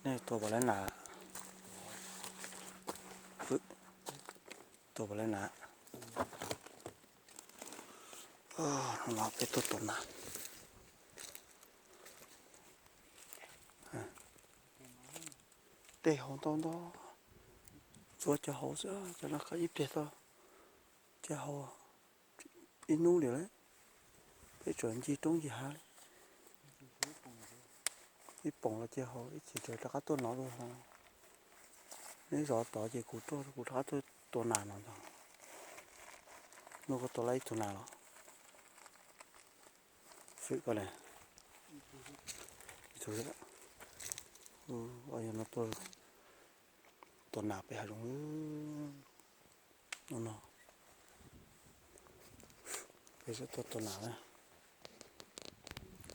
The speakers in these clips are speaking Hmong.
Nej tua puas leej nas? Tua puas leej nas? Hnub no peb tuaj tua nas. Tej hauv ntau ntau, tua cov hauv xwb, cov no khav ib pliag tau. Cov hauv ib hnub li lawm, peb tsuas ncig roob ncig hav li. Ib poom los cov hauv ib chim tseem rov qab tuaj nov dua. Neb zov tod ces kuv tuaj, kuv rov qab tuaj tua nas no ntag. Hnub koj tua tau ib tug nas los? Fwm koj ne. Ib tug, yog no tua nas pem hav zoov no. Peb tuaj tua nas na,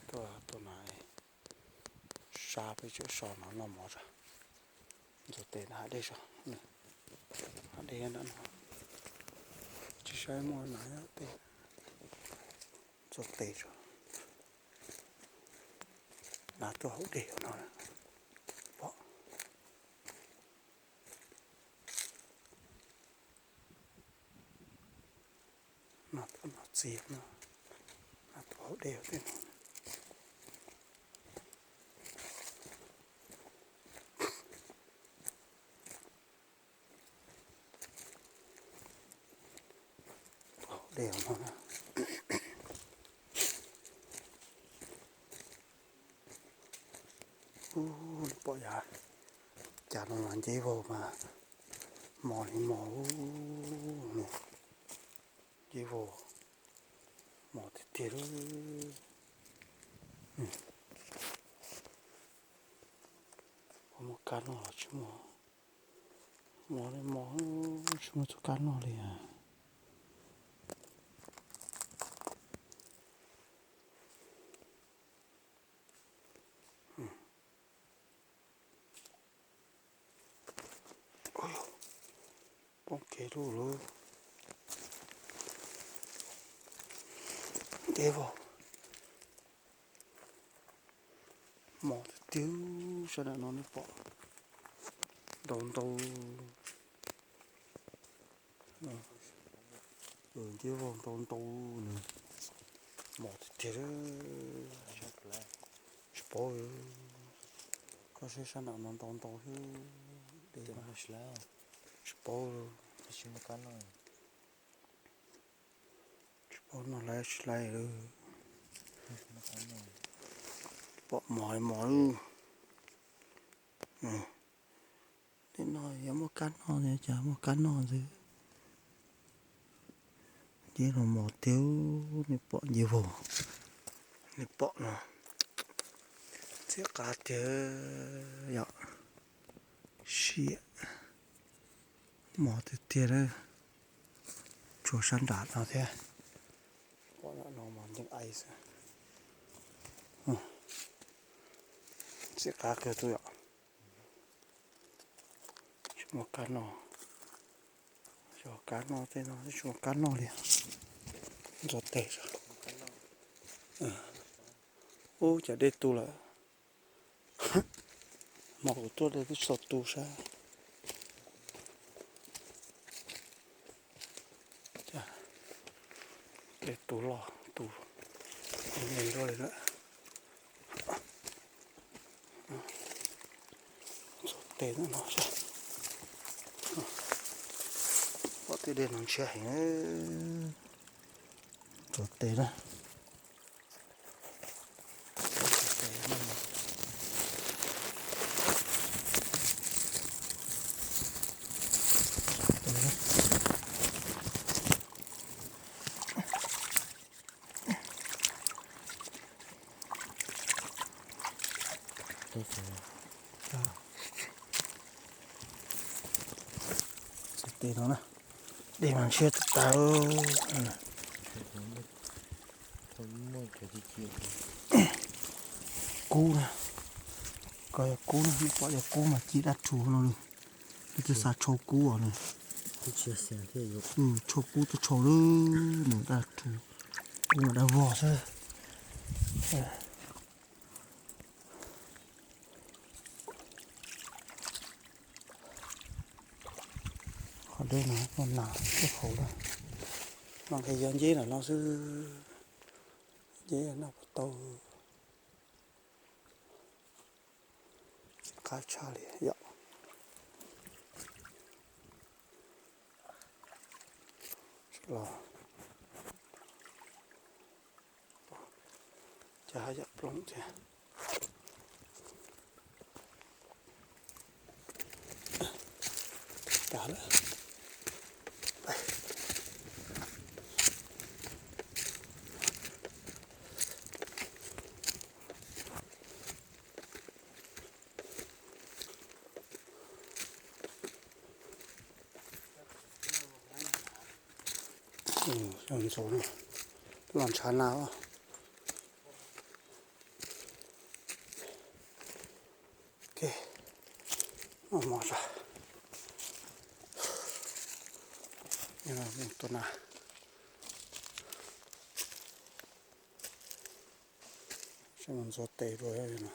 tuaj tua nas, sab peb tseem so no noj mov tso. Ntxuav tes hav dej so, hav dej nram no, tsis saib muaj nas tej. Ntxuav tes tso, nas tuaj hauv dej no pom. No tuaj no txiv no, no tuaj hauv dej tej no. Tuaj hauv dej no. Ub, pom yav cas no los nceb vog mas mos li mos ub. Nceb vog mos tiag tiag li. Puas muaj kab noj los tsis muaj. Mos li mos, tsis muaj txoj kab noj li. Poob kev lug lawm. Nceb vog mos tiag tiag, sab nram no nej pom ntau ntau. Nceb vog ntau ntau, mos tiag tiag. Tsis paub, koj saib sab nram no ntau ntau thiab. Tsis paub, tsis paub noj lawm tsis lawm. Pom mos mos lawm. Tej no yuav muaj kab noj, cas muaj kab noj xwb. Nceb los mos tiag, nej pom nceb vog, nej pom no, txiv qab tiag yom. Siab mos tiag tiag lawm. Tshuav sab nram no thiab. Pom no mas nceeg ai xwb. Txiv qab kawg tuaj yom. Tsis muaj kab noj, yog kab noj tej no tsis muaj kab noj li. Ntxuav tes. Ub, cas dej tu lawm. Hmo kuv tuaj dej twb tsis tau tu sab. Dej tu loj tu me nroj li lawm. Ntxuav tes no seb. Pom tej dej no ntshiab heev. Ntxuav tes na. Tes no na, dej mas ntshiab tas tas. Kub na, koj yog kub na, nej pom yog kub mas ci dab rhuv no li. Peb twb xa tshau kub os na. Tshau kub tshau lawm, nws dab rhuv, kub mas dab vog xwb. Dej no muaj nas ib qho lawm. Mas nqhis yog nceb ntawm no xwb, nceb noj puas tau. Qab tshaj li yom. Los cas haj yam ploom thiab. Tag lawm. Ntxuav, los ntshav nas. Ok, mos mos zog. Tua nas, mus ntxuav tes dua no.